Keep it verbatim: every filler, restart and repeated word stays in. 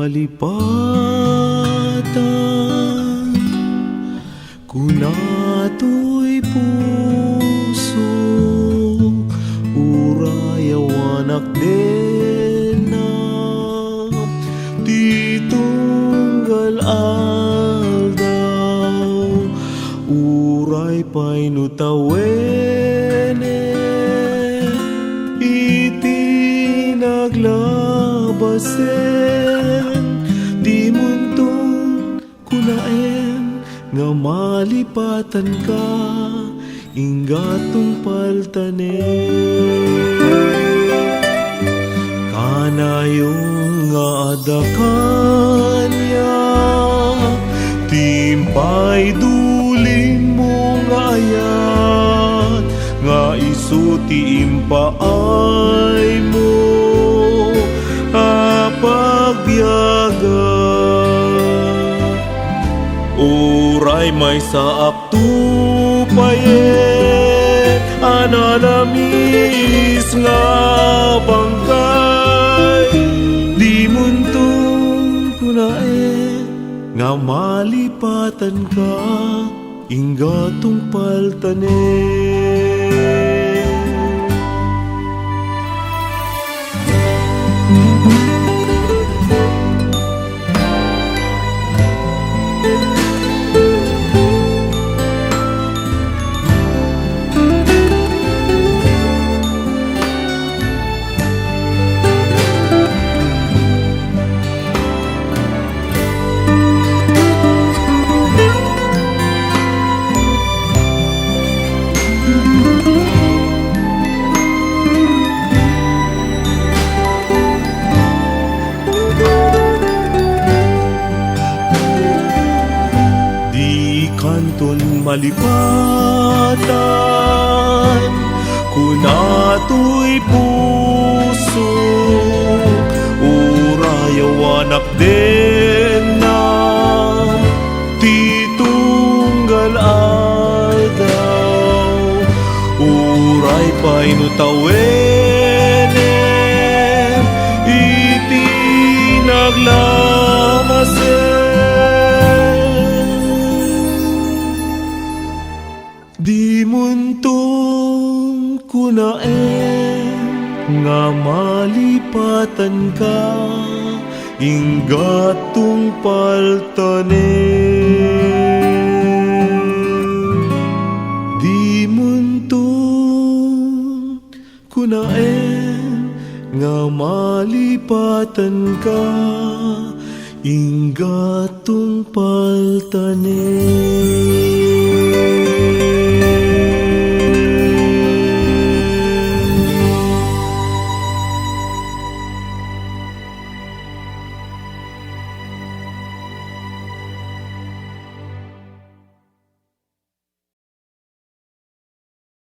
Malipatan, kuna toy puso, uray awanak denna ti tunggal aldaw, uray pay no tawenem iti naglabasen, dimonton kunaen nga malipatanka, inggaton paltanen. Kanayon nga adda kaniak ti impaidulin mo nga ayat, nga isu ti impaaymo a pagbiagan. Uray maysaak tupayen a nalamis nga bangkay, dimonton kunaen nga malipatanka, inggaton paltanen. Dikanton malipatan, kuna toy pusok, uray awanak denna ti tunggal aldaw, uray pay no tawenem iti naglabasen. Dimonton kunaen nga malipatanka, inggaton paltanen. Dimonton kunaen nga malipatanka, inggaton paltanen.